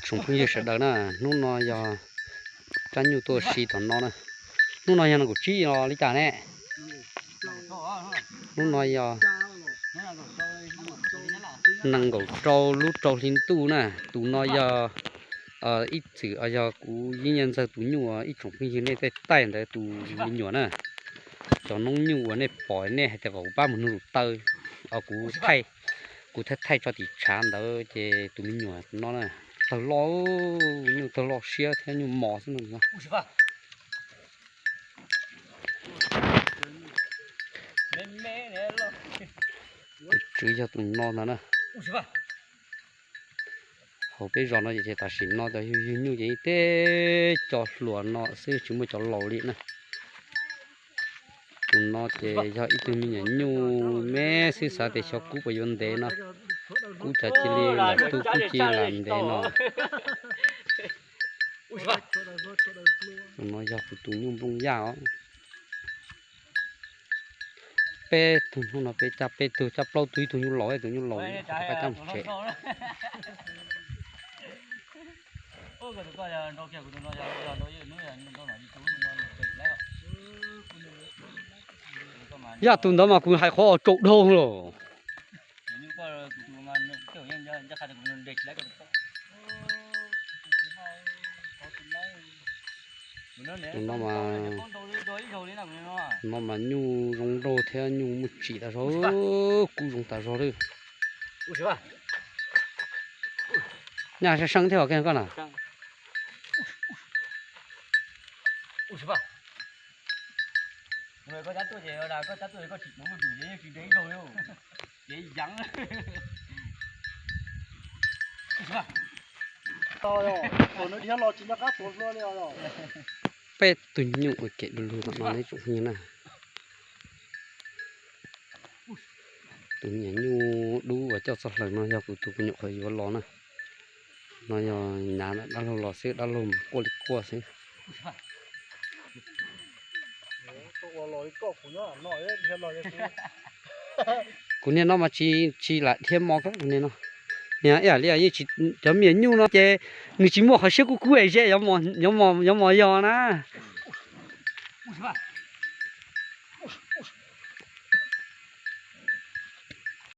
Tsoom phooj ywg sawv daws na, hnub no yog Tsab Nyuj tuaj si tom no na. Hnub no yog nees nkaum tsib los li cas ne? Hnub no yog nees nkaum rau lub rau hli ntuj na. Tus no yog ib txwm yog kuv yeej nyiaj ntxawg tus nyuj uas ib tsoom phooj ywg nej tej taij ntawd tus me nyuam na. Cov noob nyuj uas nej pom nej hais tias kom kuv pab mus nug tus taw, kuv thaij, kuv thaij thaij tso tim tshav ntawd ces tus me nyuam no na, tawg loj, nyuj tawg loj siab thiab nyuj mos xwb no. Tus tswv yog tus no ntag na. Hauv peb zos no ces tam sim no cov yug yug nyuj ces ib teb co hluas no xwb, tsis muaj cov laus li na. Tus no ces yog ib tug me nyuam nyuj me xwb, xav tias xyov kub puas yuav ntev no, kub cas cia li lam tu kub cia li lam ntev no. Tus no yog kuv tus nyuj nplooj yaj os. Peb tug hnub no peb cab peb tug, cab plaub tug, ib tug nyuj laus, ib tug nyuj laus, qab cab mus tsev. Yaj tus ntawd mas kuv hais qhov tsaus dhau lawm. Tus no mas, no mas nyuj zoo nraug thiab nyuj muaj tsim tas zog, kub zoo tas zog lawm. Nyaj seeb seeb thiab os koj na. Peb tug nyuj ua kev du lug tom no ne tsoom phooj ywg na. Tus me nyuam nyuj dub uas coj txoj hlaws no yog kuv tus me nyuam qhuav yuav los na. No yog nyav dab laug los xwb, dab laug mus quaj li quaj xwb. Kuv niag no mas tsis, tsis lam dhia mos kawg kuv niag no. Niag ib yam li cov me nyuam nyuj no ces nws tsis muaj qhov siab kub kub es ze, yuav mos yog na.